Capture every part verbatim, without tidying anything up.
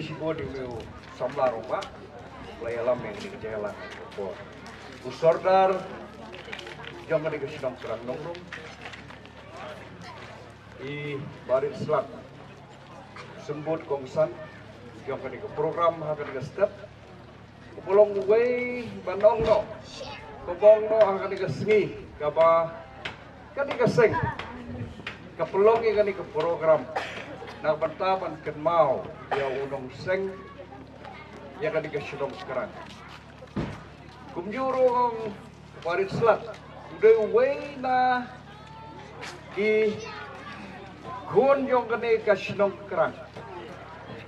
Shibun ïa u samla rangbah, la ïalam ïa kane ka jingïalang. U Sordar jong kane ka shnong Krang Nongrum, i Bah Rit Slat, symbud kongsan jong kane ka program ha kane ka step. U ba long uwei ban ong noh, ka ba ong noh ha kane ka sngi, kaba kane ka seng ka pynlong ïa kane ka program na ka bynta ban kynmaw ïa u nongseng ïa kane ka shnong Krang. Kumjuh ruh ong Bah Rit Slat, u dei uwei na ki khun jong kane ka shnong Krang,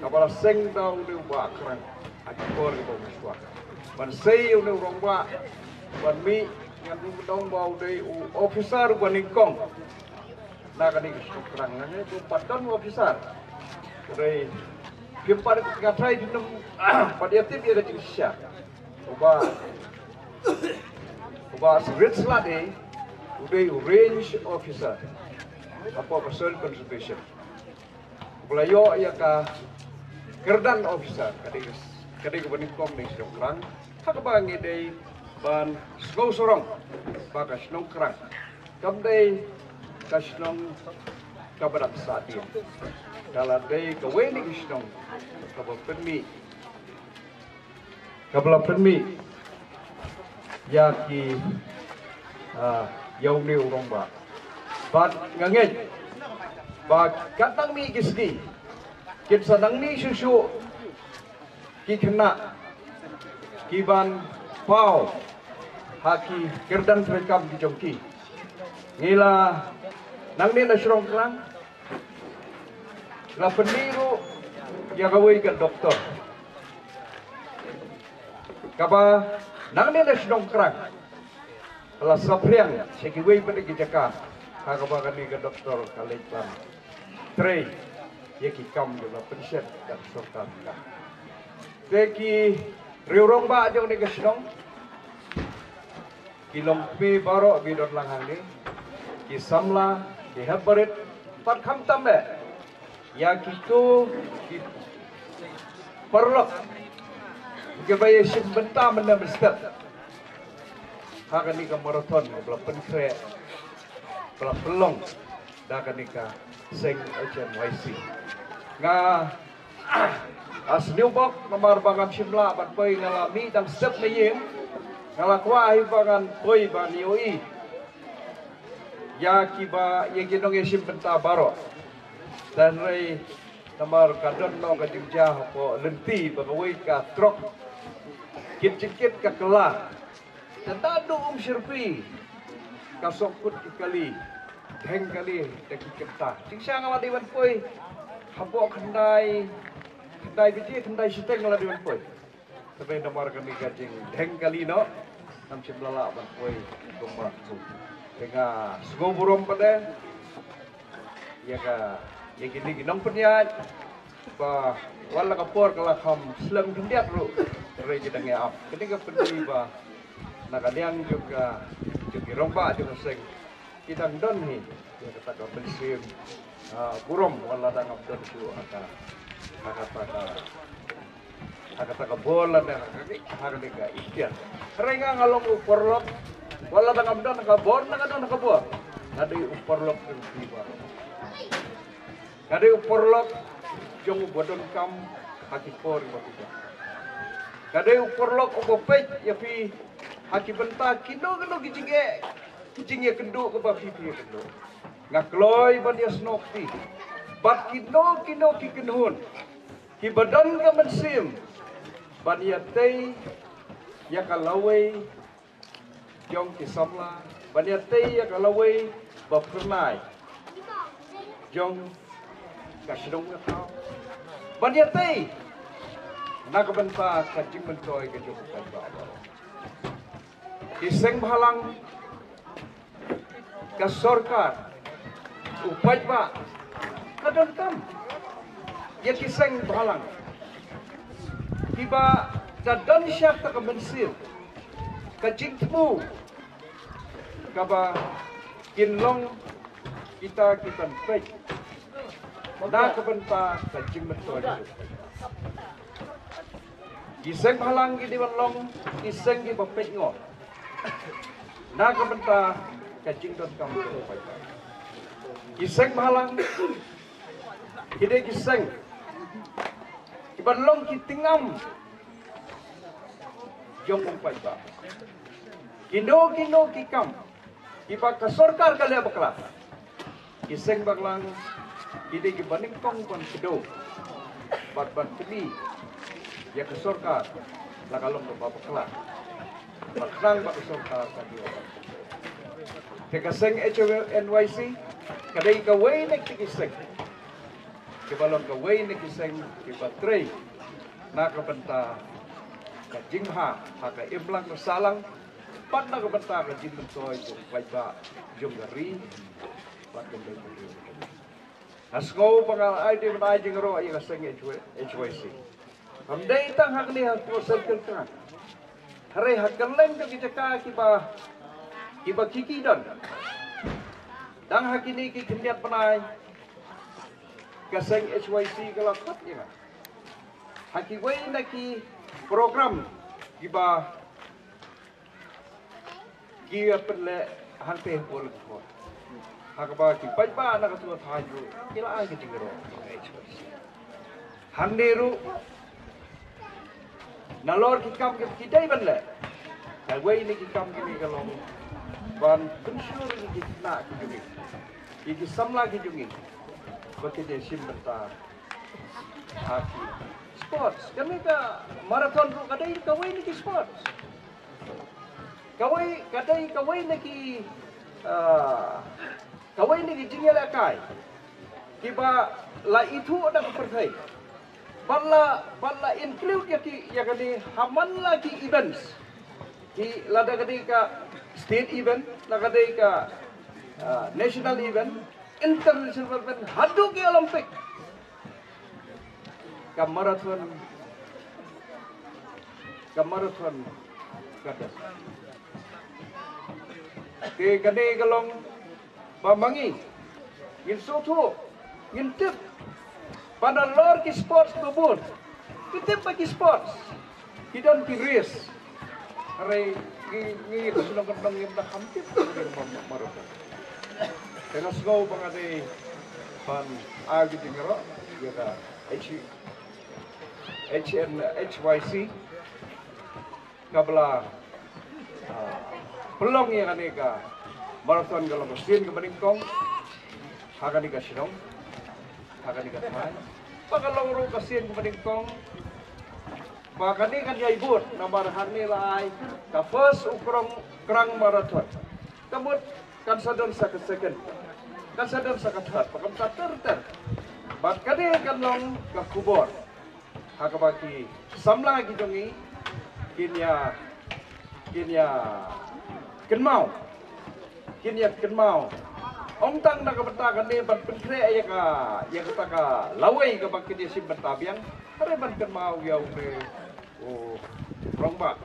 kaba la seng da u dei u Bah Krang ha ki por kiba mynshuwa. Ban sei ïa u dei u rangbah, ban mih ngan ong ba u dei u officer uba nyngkong na kane ka shnong Krang, ngan ong pat don u officer. U dei, phim pat, nga tharai phim pat ïa tip ïa ka jingshisha. U Bah, u Bah Rit Slat u dei u range officer hapoh ka soil conservation. U ba la ïoh ïa ka kyrdan officer, ka dei, ka dei kaba nyngkong na ka shnong Krang. Ha kaba ngi dei ban sngewsarong ba ka shnong Krang kam dei ka shnong kaba dang sahdien. Ka la dei kawei na ki shnong kaba pynmih, kaba la pynmih ïa ki, ah, ïa une u rangbah. Bad nga ngeit ba katba nang mih ki sngi, kin sa nangne shuh shuh ki khynnah ki ban paw ha ki kyrdan treikam ki jong ki. Ngi la nangne na shnong Krang la pynmih ruh ïa kawei ka doktor kaba nangne na shnong Krang la saphriang sha kiwei pat ki jaka, ha kaba kane ka doktor ka leit ban trei ïa ki kam jong la pynshet da ka sorkar. Te ki riew rangbah jong kane ka shnong, ki longkmie baroh ki don lang hangne, ki samla, ki hep barit, pat khamtam eh ïa kito ki paralok kiba ïashim bynta mynne mynstep ha kane ka marathon ba la pynkhreh, ba la pynlong da kane ka seng H M Y C. Nga, ah, sngewbha namar ba ngam shym lah ban poi, nga la mih dang step na ïing, nga la kwah hi ba ngan poi ban ïohi ïa kiba, ïa ki nongïashim bynta baroh. Hynrei namar ka don noh ka jingjia hapoh lynti ba kawei ka trok kit jingkit ka kylla. Te naduh Umshyrpi ka song kut ki kali, dheng kali da ki kynta. Jingshisha nga la dei ban poi hapoh khyndai, khyndai baje, khyndai shiteng nga la dei ban poi. Te namar kane ka jingdheng kali noh, ngam shym la lah ban poi kumba tu. Te nga sngewburom pat ïa ka, ïa kine ki nongpynïaid ba wat la ka por ka la kham slem khyndiat ruh, hynrei ki dang ïa ap. Kane ka pyni ba na ka liang jong ka, jong ki rangbah jong ka seng, ki dang don hi ïa kata ka mynsiem, ah, burom, wat la dang ap don shuh ha ka, ha kata ka, ha kata ka bor lane ha ka, ha kane ka ikhtiar. Hynrei nga, nga long u paralok, wat la dang ap don ha ka bor, nga don ha ka bor, nga dei u paralok jong phi baroh. Nga dei u paralok jong uba donkam ha ki por ba phi don. Nga dei u paralok uba peit ïa phi ha ki bynta kino kino ki jingeh, ki jingïakynduh kaba phi, phi ïakynduh. Nga kloi ban ïasnoh kti bad kino kino ki kynhun kiba don ka mynsiem ban ïatei ïa ka lawei jong ki samla, ban ïatei ïa ka lawei ba phyrnai jong ka shnong ka thaw, ban ïatei na ka bynta ka jingmyntoi ka jong ka paidbah baroh. Ki seng bhalang, ka sorkar, u paidbah, ka donkam ïa ki seng bhalang kiba da don sha ka mynsiem, ka jingthmu kaba kin long kita ki ban peit na ka bynta ka jingmyntoi. Ki seng bhalang ki dei ban long ki seng kiba peit ngor na ka bynta ka jingdonkam ka jong u paidbah. Ki seng bhalang ki dei ki seng kiban long ki tyngam jong u paidbah. Kino kino ki kam kiba ka sorkar ka leh bakla, ki seng bhalang ki dei kiba nyngkong ban kdew bad ban kylli ïa ka sorkar la ka long kaba bakla. Bad khnang ba ka sorkar ka dei. Te ka seng H Y C ka dei kawei na ki seng kiba long kawei na ki seng kiba trei na ka bynta ka jingbha ha ka imlang ka sahlang, bad na ka bynta ka jingmyntoi jong u paidbah jong ka ri bad jong ka ri. Nga sngew ba nga ai dei ban ai jingïaroh ïa ka seng H Y C. Kam dei tang ha kane ha Circle Kyrang, hynrei ha kylleng ki jaka kiba, kiba ki ki don. Dang ha kine ki khyndiat bnai ka seng H Y C ka la khot ïa nga ha kiwei na ki program kiba ki ïa pynleh hangtei hapoh Lyngkhot, ha kaba ki paidbah na ka tu ka thaiñ ruh ki la ai ka jingïaroh. Hangne ruh nalor ki kam ki, ki dei ban leh, kawei na ki kam kine ka long ban pynshlur ïa ki khynnah ki jong ngi, ïa ki samla ki jong ngi ba kin ïa shim bynta ha ki sports. Kane ka marathon ruh ka dei kawei na ki sports. Kawei, ka dei kawei na ki, ah, kawei na ki jingïalehkai kiba la ithuh da ka pyrthei. Bad la, bad la include ïa ki, ïa kane ha man la ki events. Ki, lada ka dei ka state event, la ka dei ka, ah, national event, international event, haduh ki Olympic. Ka marathon, ka marathon ka dei. Te kane ka long ba ma ngi ngin sngewthuh, ngin tip ba nalor ki sports ba bun, ki tip ba ki sports ki don ki race. Hynrei ngi, ngi ruh shnong ka nong ngim da kham tip ba ma, ma, marathon. Te nga sngew ba nga dei ban ai ka jingïaroh ïa ka H, H N, H Y C kaba la, ah, pynlong ïa kane ka marathon ka long ka sien kaba nyngkong ha kane ka shnong, ha kane ka thaiñ. Ba ka long ruh ka sien kaba nyngkong ba kane kan ïai bud namar hangne la ai ka first Ukhrang, Ukhrang marathon. Ka mut kan sa don sa ka second, kan sa don sa ka third, ba kan sa ter ter. Bad kane kan long ka khubor ha kaba ki samla ki jong ngi kin ïa, kin ïa kynmaw, kin ïa kynmaw. Ym tang na ka bynta kane ban pynkhreh ïa ka, ïa kata ka lawei kaba kin ïa shim bynta biang, hynrei ban kynmaw ïa une u rangbah.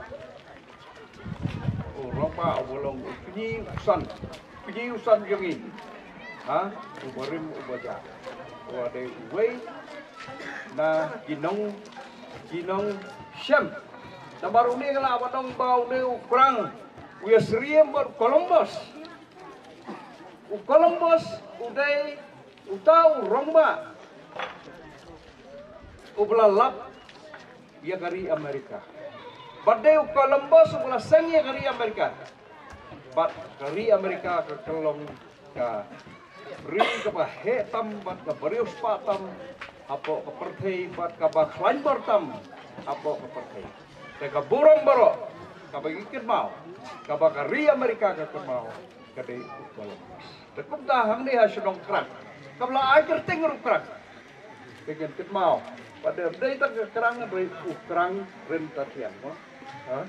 U rangbah uba long u kñi u san, kñi u san jong ngi. Ha? Uba rim uba jah. Uba dei uwei na ki nong, ki nongshem. Namar une nga lah ban ong ba une u Krang u ïasyriem bad u Columbus. U Columbus u dei uta u rangbah uba la lap ïa ka ri Amerika. Bad dei u Columbus uba la seng ïa ka ri Amerika. Bad ka ri Amerika ka, ka long ka ri kaba heh tam bad ka briew spah tam hapoh ka pyrthei bad kaba khlaiñ bor tam hapoh ka pyrthei. Te ka burom baroh kaba ngi kynmaw, kaba ka ri Amerika ka kynmaw, ka dei u Columbus. Te kumta hangne ha shnong Krang kaba la ai kyrteng ruh Krang. Te ngin kynmaw ba dei, dei tang ka Krang, dei u Krang Ryntathiang mo. Ha?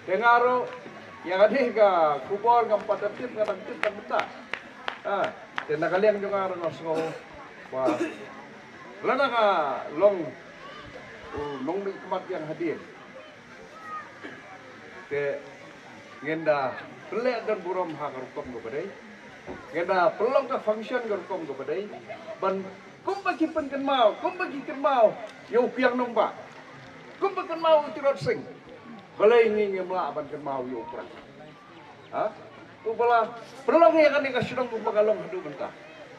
Te nga ruh ïa kane ka khubor ngam pat tip, nga dang tip tang mynta. Ha? Te na ka liang jong nga ruh nga sngew ba lada nga long u nongmihkhmat ïa nga hadien, te ngin da pynleh don burom ha ka rukom kaba dei. Ngin da pynlong ka function ka rukom kaba dei. Ban kumba ki pynkynmaw, kumba ki kynmaw ïa u Piang Nongbah. Kumba kynmaw u Tirot Sing, balei ngi ngim lah ban kynmaw ïa u Prang? Ha? Uba la pynlong ïa kane ka shnong kumba ka long haduh mynta.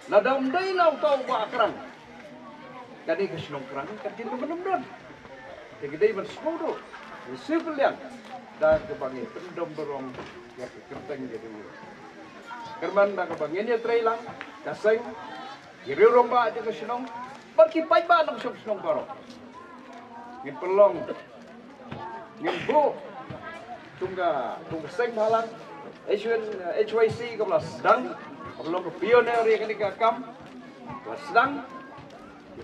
Lada ym dei na uta u Bah Krang, kane ka shnong Krang kan kin ym don. Te ka dei ban sngewthuh, ngi sngewthuh liang da kaba ngi pyndom burom ïa ka kyrteng jong u. Kyrmen da kaba ngin ïatrei lang ka seng, ki riew rangbah jong ka shnong bad ki paidbah nongshong shnong baroh. Ngin pynlong, ngin buh tung ka, tung ka seng bhalang, H Y C kaba la sdang, kaba long ka pioneer ïa kane ka kam, kaba la sdang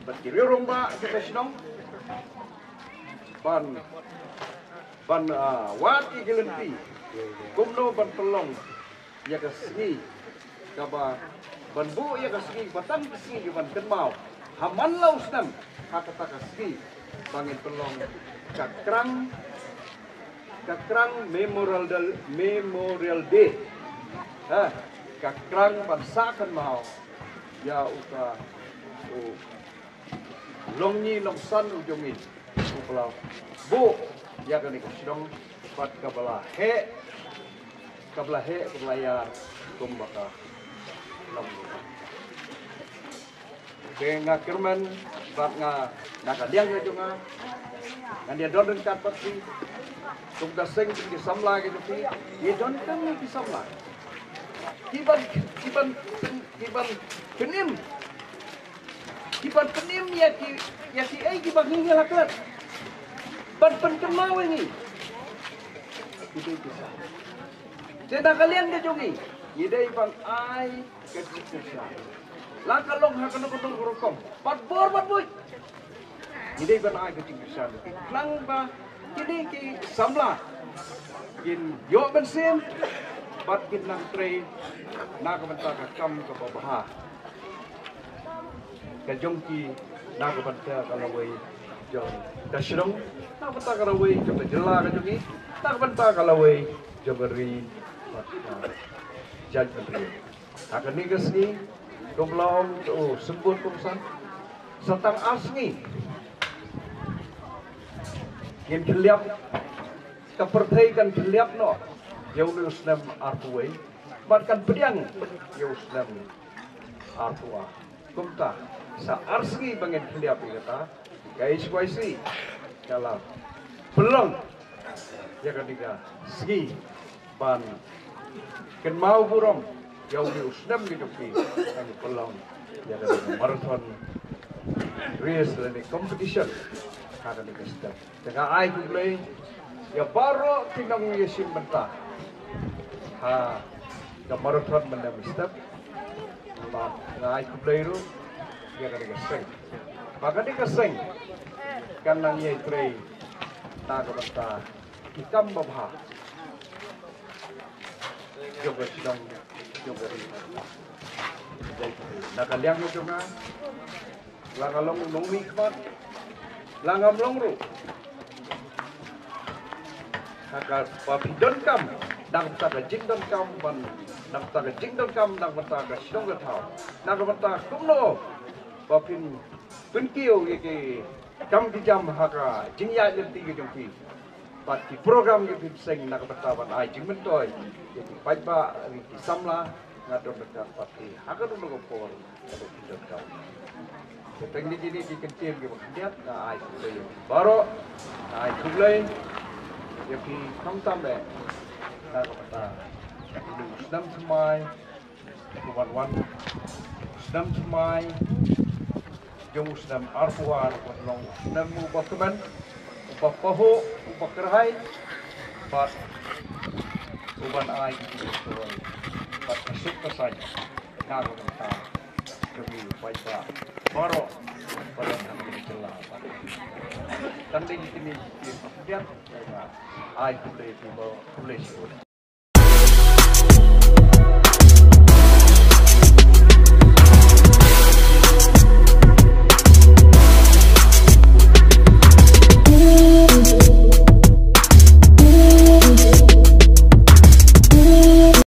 bad ki riew rangbah jong ka shnong ban, ban, ah, wad ïa ki lynti kumno ban pynlong ïa ka sngi kaba, ban buh ïa ka sngi, ba tang ka sngi kaban kynmaw ha man la u snem, ha kata ka sngi ba ngin pynlong ka Krang, ka Krang Memorial Day, Memorial Day. Ha, ka Krang ban sah kynmaw ïa uta u longñi longsan u jong ngi, uba la buh ïa kane ka shnong bad kaba la heh, kaba la heh, kaba la ïar kumba ka long. Te nga kyrmen bad nga, na ka liang ka jong nga, ngan ïa don ryngkat bad phi kum ka seng jong ki samla ka jong phi. Ïa don ryngkat ki samla kiban, kiban, kiban pynim, kiban pynim ïa ki, ïa kiei kiba ngi la klet ban pynkynmaw ïa ngi. Ki dei ki sa, te na ka liang ka jong ngi, ngi dei ban ai ka jingkyrshan. La ka long ha kano kano ka rukom, bad bor bad buit, ngi dei ban ai ka jingkyrshan. Khnang ba kine ki samla kin ïoh mynsiem bad kin nang trei na ka bynta ka kam kaba bha ka jong ki, na ka bynta ka lawei jong ka shnong, na ka bynta ka lawei jong ka jylla ka jong ngi, na ka bynta ka lawei jong ka ri bad ka jaitbynriew. Ha kane ka sngi, kumba la ong u symbud kongsan, sa tang ar sngi ngin khylliap, ka pyrthei kan khylliap noh ïa une u snem arphew wei bad kan pdiang ïa u snem arphew ar. Kumta, sa ar sngi ba ngin khylliap ïa kata, ka H Y C ka la pynlong ïa kane ka sngi ban kynmaw burom ïa une u snem ka jong phi, ban pynlong ïa kane ka marathon race lane competition ha kane ka step. Te nga ai khublei ïa baroh ki nongïashim bynta ha ka marathon mynne mynstep. Bad nga ai khublei ruh ïa kane ka seng, ba kane ka seng kan nang ïai trei na ka bynta ki kam babha jong ka shnong, jong ka ri. Na ka liang jong nga, la nga long u nongmihkhmat, la ngam long ruh, ha kaba phi donkam na ka bynta ka jingdonkam ban, na ka bynta ka jingdonkam na ka bynta ka shnong ka thaw, na ka bynta kumno ba phin pynkiew ïa ki kam ki jam ha ka jingïaid lynti ka jong phi bad ki program ki phi seng na ka bynta ban ai jingmyntoi ïa ki paidbah, ïa ki samla. Nga don ryngkat bad phi ha kano kano ka por kaba phi donkam. Te tang kine ki kyntien kiba khyndiat, nga ai khublei ïa phi baroh, nga ai khublei ïa phi khamtam eh na ka bynta une u snem thymmai, u wan wan snem thymmai jong u snem arphew ar, uban long u snem uba kmen, uba pahuh, uba kyrhai bad uban ai ki jingmyntoi bad ka suk ka saiñ na ka bynta jong ngi u paidbah baroh ba don ha kane ka jylla. Tang dei kine ki kyntien ba khyndiat, nga ai khublei ïa phi baroh, khublei shibun.